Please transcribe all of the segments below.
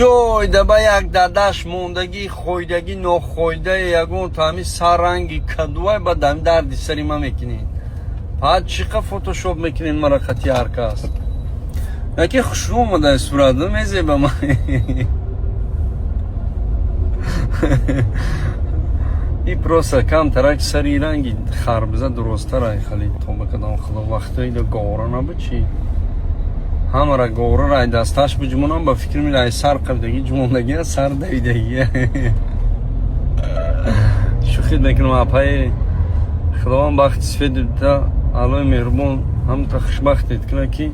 Куҷой даба як дадаш мондагӣ, хойдагӣ, нохойда, ягон тами сарранги кадуай, ба дами дарди сари ма мекунед. Пад чӣ қа фотошоп мекунед мара қати ҳар кас? Яке хушрӯ омада сурат, мезеба ма. И просто камтарак сари ранги харбиза дурусттара, хали тоба кадам худо вақтои да гора набуд чӣ? Ҳамара гора рай дасташ биҷмонам, ба фикр мила ай сар қабдаги ҷумондаги, сар давидаги. Шӯхӣ мекунам, апаи Худованд бахти сифед дида, Аллои меҳрубон ҳамта хушбахтед кунад, ки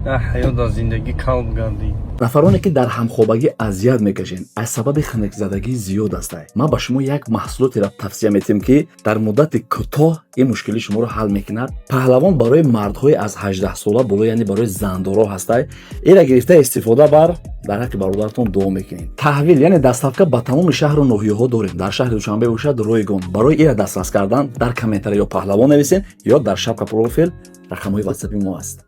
як ҳаёт аз зиндагӣ калб гардӣ. Нафароне, ки дар ҳамхобагӣ азият мекашед аз сабаби хунукзадагӣ зиёд астай, ман ба шумо як маҳсулотеро тавсия метиҳам, ки дар муддати кӯтоҳ ин мушкили шуморо ҳал мекунад. Паҳлавон барои мардҳои аз 18 сола боло, яъне барои зандоро ҳастай. Ира гирифта истифода бар, дар ҳаққи бародаратон дуо мекунед. Таҳвил, яъне доставка ба тамоми шаҳру ноҳияҳо дорем. Дар шаҳри Душанбе бошад, ройгон. Барои ира дастрас кардан дар комментария ё паҳлавон нависен, ё дар шапка профил рақамҳои ватсапи мо аст.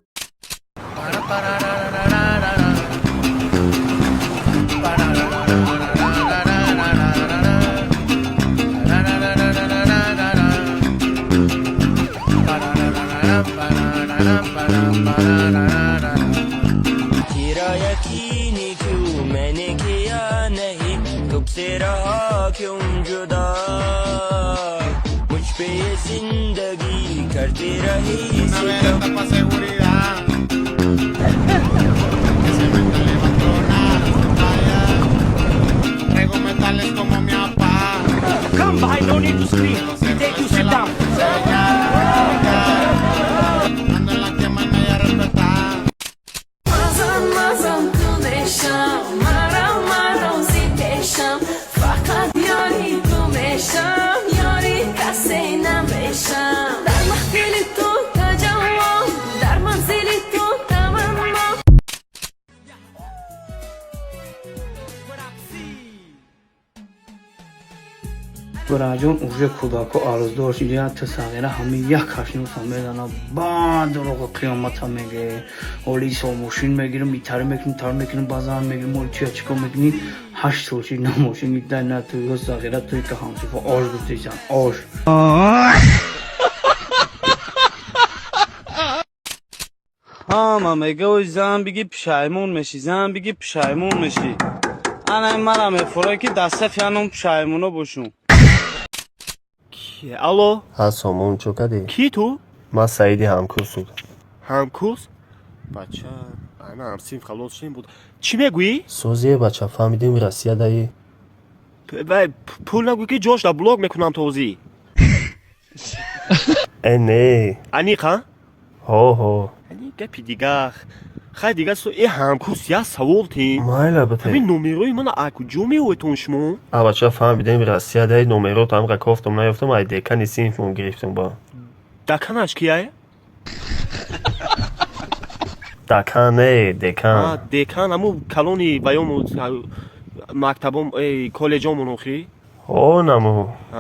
तेरा यकीन क्यों मैंने किया नहीं, तुझसे रहा क्यों जुदा, मुझ पे ये जिंदगी करती रही Una सितम। vereta pa' seguridad. Ese metal le va a tronar. Vaya. Traigo metales como mi papá. Come by, no need to scream. We take you, sit down. Ando en la quema y me voy a respetar. Мазан, мазан, ту мешам, марам, марам, зи пешам, фақат ёри ту мешам, ёри касе намешам, дар маҳфили ту таҷаввул, дар манзили ту таманно. Бираҷон, уже кӯдако арӯздор шида, ту сағира ҳами як ҳашнуса мезана, баъд дурӯғи қиёмата меге. Оли со мошин мегирим, итари мекуним, тар мекуним, базан мегирим, оли чия чикор мекунӣ? 8 сол шид, на мошин гирифта, на ту ё сағира, туи ка ҳамсифо ош гуфтисан, ош. Ҳама мега: ой, зан биги, пушаймон мешӣ, зан биги, пушаймон мешӣ. Ана мара мефурад, ки дастафи ҳанон пушаймоно бошум. Алло. Ҳа, Сомон, чо кардӣ? Ки ту? Ман Саиди ҳамкурсуд. Ҳамкурс, бача, ана ҳамсинф халос шин буд. Чӣ мегӯӣ? Созие, бача, фаҳмидем, Россия даи. Вай, пул нагӯ, ки ҷош да блок мекунам тозӣ. Э, не. Аниқ, ҳа? Ҳо, ҳо. Ани гапи дигар. Хай, дигар э, ҳамкурс, як савол тим. Майла, бите. Ҳамин номерои мана а куҷо меоятон шумо? А, бача, фаҳмидем, Россия даи, номерот ҳамқа кофтам, наёфтам, ай декани синфмон гирифтам ба. Даканаш кияй? Дакан не, декан. Декан ҳаму калони ваёму мактабом, коллеҷомон охӣ? Ҳо, наму.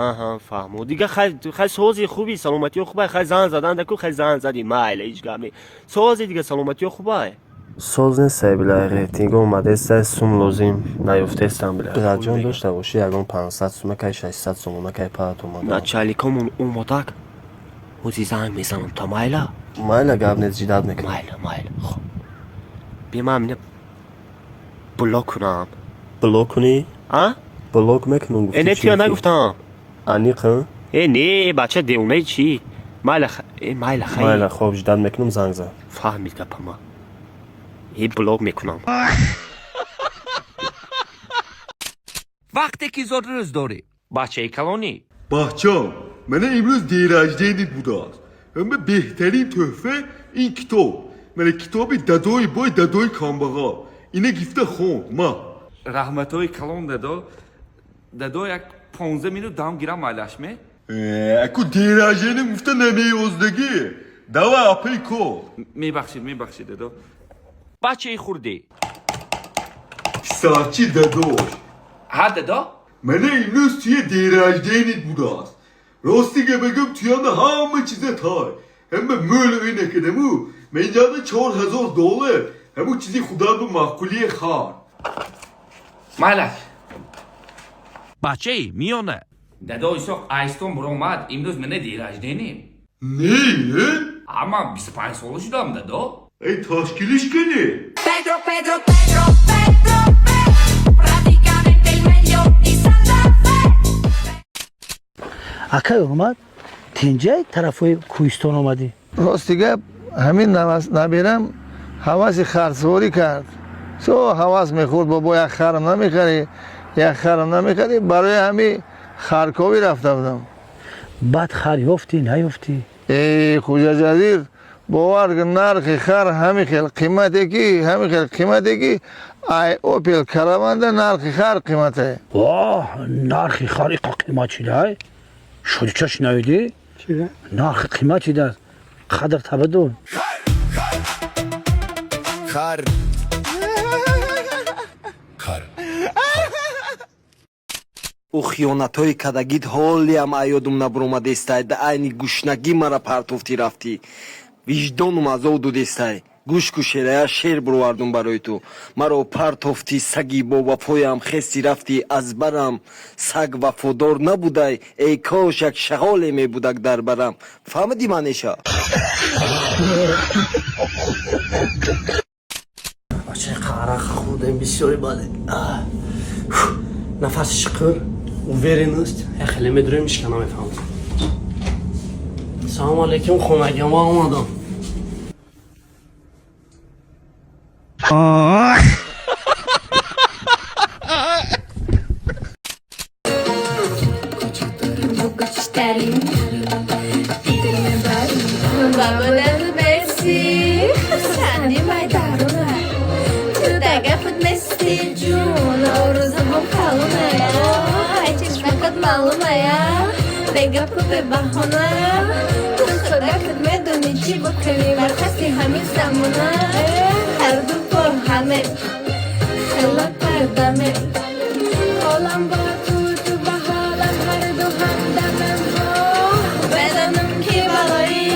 Аҳа, фаҳмо. Дигар хай, хай, сози, хуби, саломатиё хубай? Хай, зан задан даку, хай, зан зади, майла, ҳеҷ гап не. Сози, дигар, саломатиё хубай? Соз нестай, била, рейтинг омадестай, сум лозим, наёфтестам, била. Бираҷон, дошта бошӣ ягон 500 сума кай, 600 сомона кай, паат омада. Начальникомон омадак, ҳози занг мезанам та, майла? Майла, гап нест, ждать мекунам. Майла, майла, хоб, бия, ман ина блок кунам. Блок кунӣ? А? Блок мекунам, гуфтӣ. Э, не, чӣ тия гуфтӣ? Нагуфтам. Аниқ, ҳа? Э, не, бача, девонаи чӣ? Майла, э, майла, хай. Майла, хоб, ждать мекунам, занг зан. Фаҳмид гапама. Э, блок мекунам. Вақте ки зодрӯз дорӣ, бачаи калонӣ. Бачам, мана имрӯз день рождения будааст. Ама беҳтарин тӯҳфа ин китоб. Мана китоби дадои бой, дадои камбағал. Ина гифта хон, ма. Раҳматҳои калон, дадо. Дадо, як 15 минут дам гирам, майлаш ме? Э, аку день рождения гуфта намеёздагӣ. Давай, апай кор. Мебахшид, мебахшид, дадо. Бачаи хурдӣ. Писарчи дадош. Ҳа, дадо. Мана имрӯз туя день рождения будааст. Ростига бигӯм, туяна ҳама чиза тай. Ҳама мӯл ӯй накардаму, ман инҷода 4000 доллар. Ҳамун чизи худат бу маъқулие хар. Майлаш. Бачаи миёна. Дадо Исоқ айстон буромад, имрӯз мене день рождения. Не, э? Ама 25 сола шудам, дадо. Эй, ташкилиш кане. Pedro, Pedro, Pedro, Pedro, praticamente il meglio di Santa Fe. Акай омад, тинҷай тарафҳои кӯҳистон омадӣ? Рости гап, ҳамин набирам ҳаваси харсворӣ кард. Со ҳавас мехӯрд: бобо, як харам намехарӣ, як харам намехарӣ? Барои ҳамин харковӣ рафта будам. Баъд хар ёфтӣ, наёфтӣ? Э, Хуҷаҷазир, бовар кун, нархи хар ҳамин хел қимате ки, ҳамин хел қимате ки, ай Опел Караванда нархи хар қимате. Воҳ, нархи хар иқа қимат шидай? Шудича шунавидӣ? Нархи қимат шидааст, қадр табадун. Хар. Хар. Ӯ хиёнатҳои кадагит ҳолиам аёдум набуромадестай. Да айни гушнагӣ мара партофтӣ, рафтӣ, виҷдонум азоб дудестай. Гӯш ку, шерая шер бировардум барои ту. Маро партофтӣ, саги бовафоям, хести рафтӣ аз барам, саг вафодор набудай. Эй кош як шағоле мебудак дар барам. Фаҳмидӣ манеша? Бачаи қарақ хӯрдем бисёри, баъд нафаси шиқир, уверенность я хеле медурем, ишка намефаҳмам. Салому алейкум, хонагиёма омадам. کوچکترین دیدل بری بابا مرسی خندی مای درونه تو دگفت مستی جون آرزوم کلونه ای چشمکت معلومه بگپ به بهانه تو خودکت میدونی چی بکنی برخستی همین زمونه هر دو با همه خلا پردمه حالم با تو، تو با حالم، هر دو همدمه. بدنم که بالایی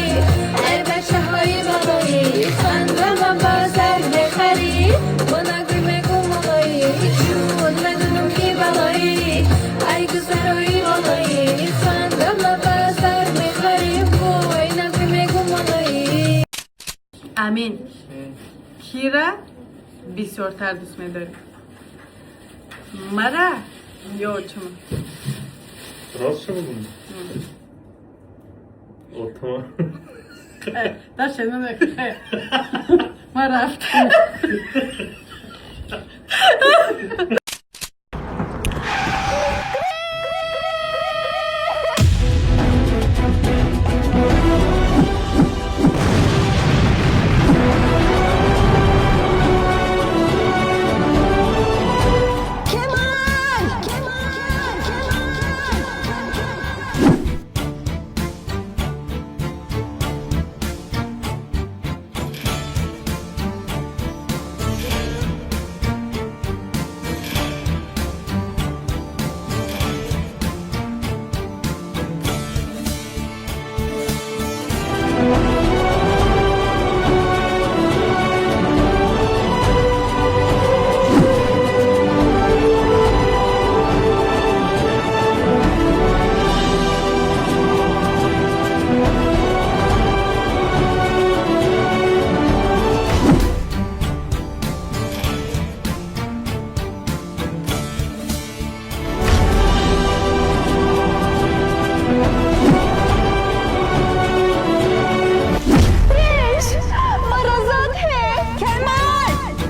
ای بچه های بالایی خنده من بازر بخری با نگوی میگو مالایی جون بدنم که بالایی ای گذرایی بالایی خنده من بازر بخری وای نگوی میگو مالایی. Амин, кира бисёртар дӯст медорӣ, мара ё чума? Рост бигӯм? Отома. Дашена, ма рафтам.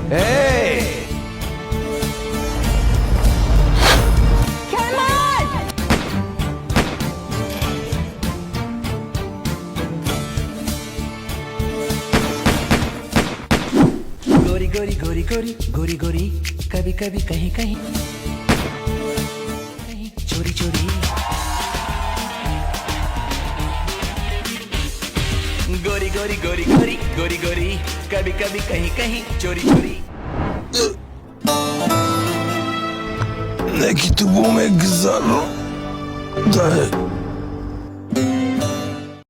Эй! गोरी गोरी गोरी गोरी गोरी गोरी, कभी कभी कहीं कहीं कहीं चोरी चोरी। गोरी गोरी गोरी गोरी गोरी गोरी, कभी कभी कहीं कहीं चोरी चोरी। Неки ту бо мегузаро.